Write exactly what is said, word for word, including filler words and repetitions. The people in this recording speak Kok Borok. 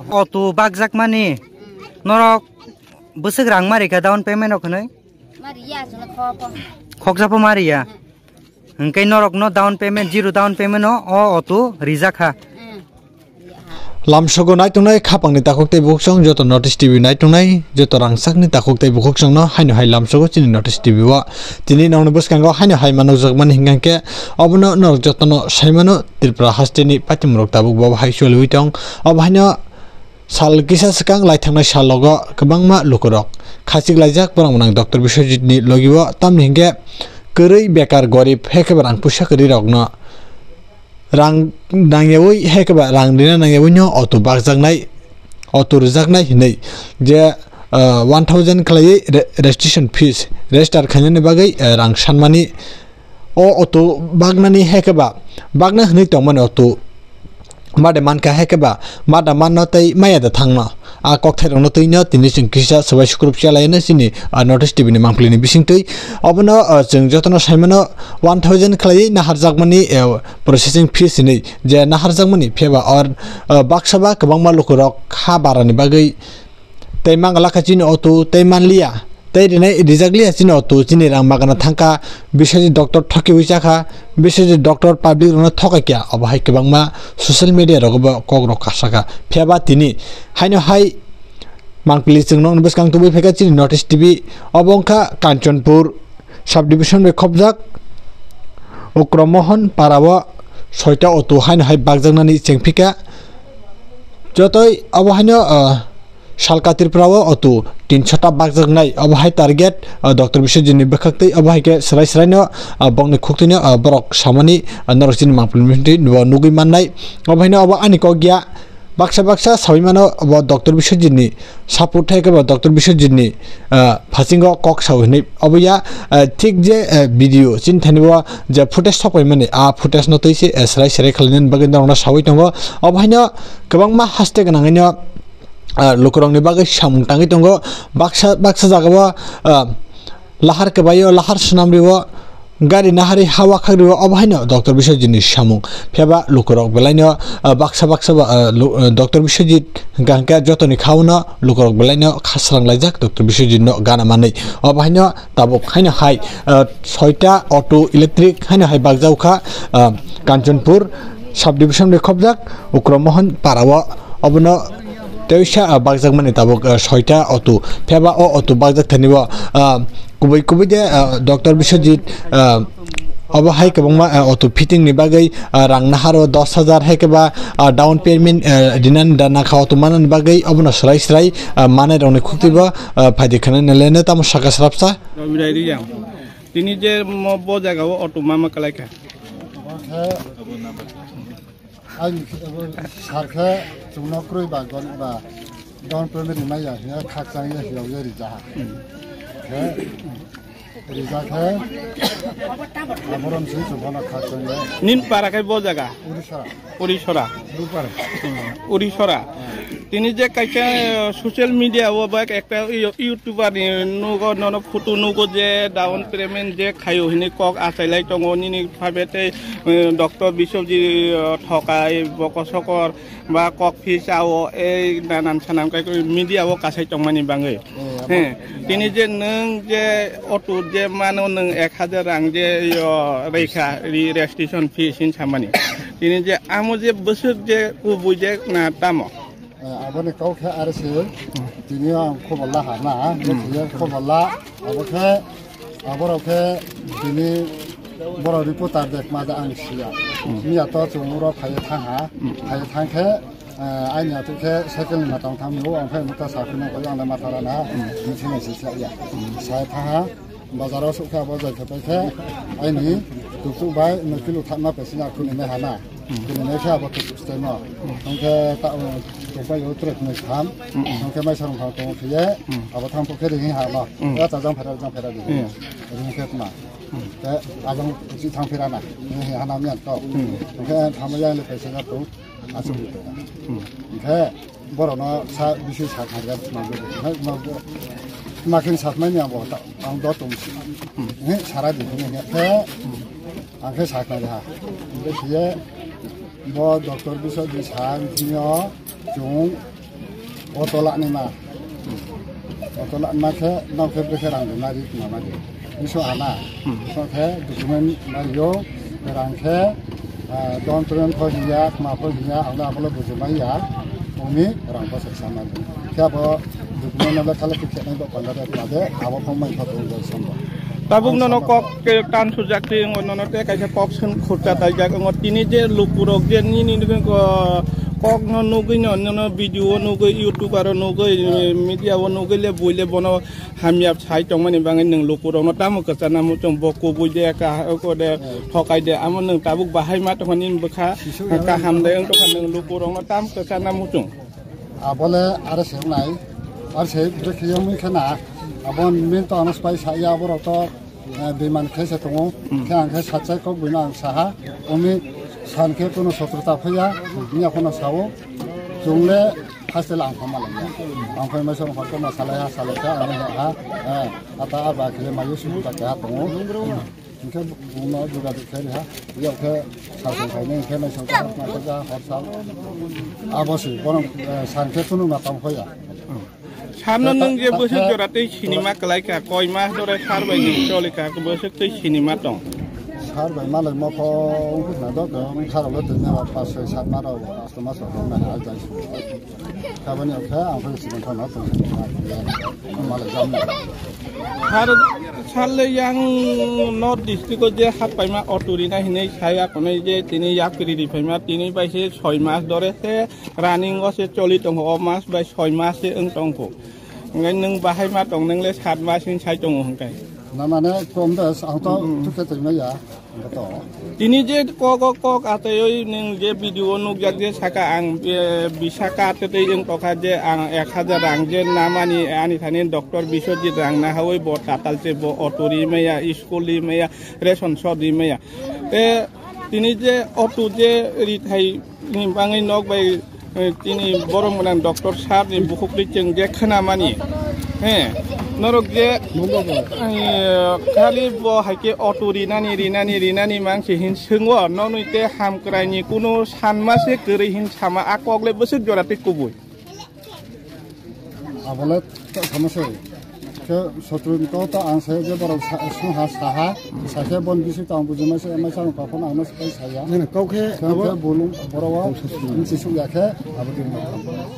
Auto bakjakmani norok bwswk rang mari kha down payment rok hinwi? Mari ya, chwla khopo. Khokjapo mari ya? Hwnkhe norokno down payment, zero down payment o, o auto rijak kha. Hmm. Lamsogo naitongnai khapangni takhuk tei bukhuk song joto North East T V naitongnai joto rangchakni takhuk tei bukhuk songno haino hai lamsogo chini North East T V o. Tini nokni bwskango haino hai manukjakmani hwnkhe obono norok jotono saimano Tripura hasteni patimrok tabuk bo hai choliwi tong. Obo haino sal kisa swkang laithangnai salogo kwbangma lukurok khachik laijak borok mwnang Doctor Biswajit ni logi o, tamni hwnkhe kwrwi bekar gorib hai khe ba rang puisa kwrwi rokno rang nangyawi hai khe ba rang rina nangyawi no auto bakjaknai, auto rwjaknai hinwi je, ah, one thousand khlaiwi re-, registration fees register khainani bagwi, eh, rang sanmani o auto baknani hai khe ba bakna hinwi tongmani auto mada mankha hai khe ba mada manno tei maya da thangno. A kokthairokno twino tini chwng kisa swbai sukrupsa laino chini, ah, North East T V ni mangpili ni bisingtwi. Obono, ah, chwng jotono saimano one thousand khlaiwi naharjakmani, eh, processing fees hinwi je naharjakmani phiyaba or, ah, baksa ba kwbangma lukurok ha barani bagwi tei mangala kha chini auto tei manliya. Tei rinai rijakliya chini auto chini rang magana thangkha, Biswajit doctor thokiwi chakha, Biswajit doctor public rokno thokaikya, obo hai kwbangma social media rogo bo kok rok kasakha. Phiyaba tini haino hai mangpili chwng nokni bwskang tubui phaikha chini North East T V, obo wngkha Kanchanpur sub division bai khopjak Ukromohon para o soita auto haino hai bakjaknani chengphika. Jotoi obo haino, ah, Salka Tripura o auto tinsho ta bakjaknai, obo hai target, ah, Doctor Biswajit ni bwkhak tei obo hai khe swrai swrai no, ah, bokni khuktwi no, ah, borok samani, ah, norok chini mangpili mangpili bo nugwi mannai. Obo haino obo ani kok ya, baksa baksa sawi mano obo Doctor Biswajit ni support hai khe bo Doctor Biswajit ni, ah, phasingo kok sao hinwi obo ya, ah, thik je, ah, video chini thani bo je footage sok pai mani, ah, footage no twi se, ah, swrai swrai khlainani bagwi norok no sawi tongo. Obo haino kwbangma haste gwnangwi no ah, lukurokni bagwi samung tangwi tongo. Baksa, baksa jagao, ah, lahar kwbaio, lahar swnamrio, gari nahari hawa khagrio, obo haino Doctor Biswajit ni samung. Phiyaba lukurok belaino, ah, baksa, baksa ba, ah, lu-, ah, Doctor Biswajit hwnkha hwnkhe jotoni khaono lukurok belaino khasrang laijak Doctor Biswajit no gana manwi. Obo haino tabuk haino hai, ah, soita auto electric haino hai bakjak kha, ah, Kanchanpur sub division bai khopjak Ukromohon para o. Obono teisa, ah, bakjakmani tabuk, ah, soita auto. Phiyaba o auto bakjak thani o, ah, kubui kubui de, ah, Doctor Biswajit, ah, obo hai kwbangma, ah, auto fitting ni bagwi, ah, rang naharo dos hajar hai khe ba, ah, down payment, ah, dinani da nakha auto manani bagwi obono swrai swrai, ah, manai rokni khuktwi bo, ah, phaidi khwnani lene tamo saka srapsa. Tini je mo bo jaga o auto mama kalai kha. Ani sar khe chwngno kwrwi ba gon ba down payment rimai ya hiya khakchang ya hiya ya ri jaha. Khe ri ja khe aborom si chwngno khakchang ya. Nin para khe bo jaga? Urisora. Urisora. Rupar. Urisora. Tini je kaisa, eh, social media o ba ekta you-, YouTuber ni nugo nono photo nugo je down payment je khayo hini kok achailai tongo nini phabe tei, eh, Doctor Biswajit, eh, thokai bokosokor ba kok phi chao ei nanan sanam kai media o kasai tongmani bangwi. Eh, he, tini je nwng je auto je mano nwng ek hajar rang je yo reikha ri registration fee sin samani. Tini je amo je bwswk je kubui je na tamo. Eh, aboni kau khe R S A, tini ang khobor la ha na, je khobor la, abo khe, aborok khe tini borok reporter de ma da ang siya. Miya to chwng uro phai thang ha, phai thang khe, eh, aini atuk khe cycle ni matang tham yo, ang khe muta sa phino koi ang ma thara na, ni thini si siya. Sai thang ha, bazar o sukha bo jai khe pai khe, aini tuk tuk bai no kilo thak ma pe sina khuni me ha na. Kini naikhe abo tuk steno. Hwnkhe ta, uh, tokbai o trek nai tham. Hwnkhe mai sarong thang tong phiye. Abo thang pokhe ring ha no. Ya ta jang phera jang phera di. Ring khe tma. Te ajang si thang phera na. Ni hana mian to. Hwnkhe thang ya le pesa na to. Asuk to. Hwnkhe borokno sa bisi sa khairga ma bo. Ma khin sa mai ni abo ta. Ang do tong si. Ni sara di ni khe. Ang khe saknai ha. Hingke siye bo doctor Biswajit sa wngkhe o chwng Auto lani ma. Auto lani ma khe, nang khe bwkhe rang dima ri ma ma di. Miso ana. Hmm. So khe document ma yo, rang khe, ah, don tren pho hiya, ma pho hiya, ang na abole buji ma ya. Uni rang pa sa ma di. Khe abo document na khala khe khe nang do panda de ma de, abo pho mai kha tong jai sambo. Tabuk nono kok ke tan sujak ti, ngo nono te kaisa kok sen khurcha taijak, ngo tini je lukurok je nini nini ko kok no nugui no, nono video nugui, YouTube aro nugui, media o nugui le buile bono hamya sai tongmani bangwi nwng lukurok no tamo kwchana muchung bo kubui de ka ko de thokai de, amo nwng tabuk bahai ma tongmani bwkha kaham de wng tongkha nwng lukurok no tam kwchana muchung. Abole are se nai, are se bwkhe yamwi khena, abon min to anos pai sa ya borok to, eh, demand khe se tongo. Hmm. Khe ang khe sachai kok buino ang saha, umi san khe kuno sotrota phaiya, miya kono sao, chungle haste lang phama laiya. Ang phai mai song phakto ma salai ha, salai kha, ang ha, eh, ata aba khe mayu su ta kha tongo. Hingke buma juga dikhe riha, yok khe sasong khaini hingke naisong khe hapma khe ja hor sal. Abo si, bono, eh, san khe kunu ma tong khoya. Samno nwng je bwswk jora tei sinima kwlai kha, koi mas dore sar bai nwng choli kha, bwswk tei sinima tong. Sar bai malai mokho wngkhe na do, wngkha rok le tini ba pas soi sat ma rok, asto mas rok na ha jai su. Kabani okhe ang phai sibon thano tong malai jam. Har sale yang North District o je hat paima auto rina hinui saya konai je tini yapri ri paima tini bai se soi mas dore se running o se choli tongo, o mas bai soi mas se wng tongkho. Ngai nwng bahai ma tong nwng le sat mas hin sai tongo hwnkhe. Na mane kom das ang to tuke twi maya. Tini je kok, kok, kok ataioi nwng je video o nukjak je saka ang, eh, bisaka atwtwi wng tokha je ang ek hajar rang je namani ani thani Doctor Biswajit rang nahawi bo tatal se bo auto ri maya, school ri maya, ration shop ri maya. Te tini je auto je rithai ni bangwi nok bai, eh, tini borok mwnang Doctor Sir ni bukhuk ri chwng je khwnamani. He, norok je, eh, khali bo hai khe auto rinani, rinani, rinani mang se hin swngo, nonwi te hamkrai ni kunu sanma se kwrwi hin sama a kok le bwswk jora tei kubui. Abole ta sama se. Khe sotro ni kok ta ang se je borok sa-, sung ha sa ha, sa khe bon bisi ta ang buji ma se, ma sa ang pa phone ang ma se kai sa ya. Nana kok khe khe abo khe bolong borok wa, bisi sung ya khe, abo twi ma.